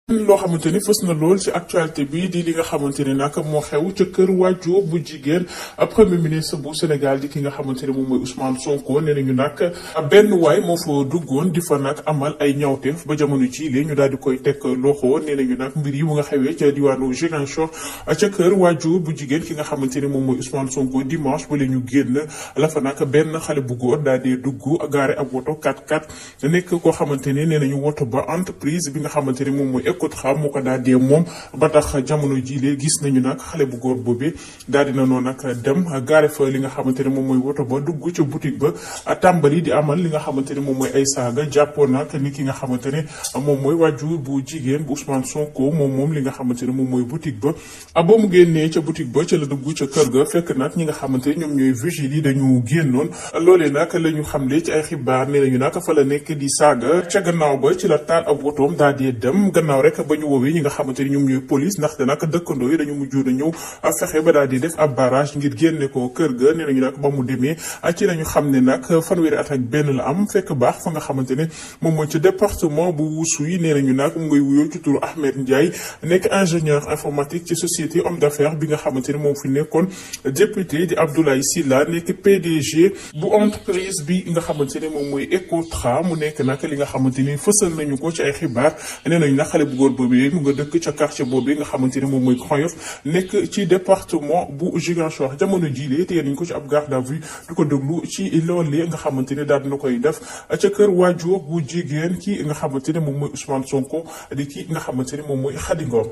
loo xamante ni fës na lool ci actualité bi di li nga xamante ni nag moo xew ca kër waajur bu jigéen premier ministre bu Sénégal di ki nga xamante ni moom mooy Ousmane Sonko nee nañu nag benn waay moo fa duggoon di fa nag amal ay ñawteef ba jamono ji lee ñu daal di koy teg loxo nee nañu nag mbir yi mu nga xewee ca diwaanu Ziguinchor ca kër waajur bu jigéen ki nga xamante ni moom mooy Ousmane Sonko dimanche ba la ñu génn la fa nag benn xale bu góor daal di dugg gaare ab woto 4x4 nekk koo xamante ni nee nañu woto ba entreprise bi nga xamante ni moom mooy Ecotra moo ko daal di moom ba tax jamono jilee gis nañu nag xale bu góor boobu daal dina noonu nag dem gaare fa li nga xamante ne moom mooy woto ba dugg ca boutique ba tàmbali di amal li nga xamante ne moom mooy ay saaga jàppoon nag ni ki nga xamante ne moom mooy waajur bu jigéen bu Ousmane Sonko moom li nga xamante ne moom mooy boutique ba ba mu génnee ca boutique ba ca la dugg ca kër ga fekk nag ñi nga xamante ne ñoom ñooy vigile yi dañu génnoon loolee nag la ñu xamle ci ay xibaar nee nañu nag fa la nekk di saaga ca gannaaw ba ci la taal ab wotoom daal di dem gannaaw rek ba ñu woowee ñi nga xamante ni ñoom ñooy police ndaxte nag dëkkandoo yi dañu mujjoon a ñëw fexe ba daal di def ab barrage ngir génne ko kër ga nee nañu nag ba mu demee ci lañu xam ne nag fanweeri at ak benn la am fekk baax fa nga xamante ne moom mooy ci département bu Oussouye nee nañu nag mu ngay wuyoo ci turu Ahmed Ndiaye nekk ingénieur informatique ci société homme d'affaires bi nga xamante ne moom fi nekkoon député di Abdoulaye Sylla nekk PDG bu entreprise bi nga xamante ne moom mooy Ecotra mu nekk nag li nga xamante ni fësal nañu ko ci ay xibaar nee nañu nag xale bu góor boobu mu nga dëkk ca quartier boobu nga xamante ne moom mooy Grand Yoff nekk ci département bu Ziguinchor jamono jilee téye nañ ko ci ab garde à vue du ko déglu ci loolee nga xamante ne daal dina koy def ca kër waajur bu jigéen ki nga xamante ne moom mooy Ousmane Sonko di ki nga xamante ne moom mooy Khady Ngom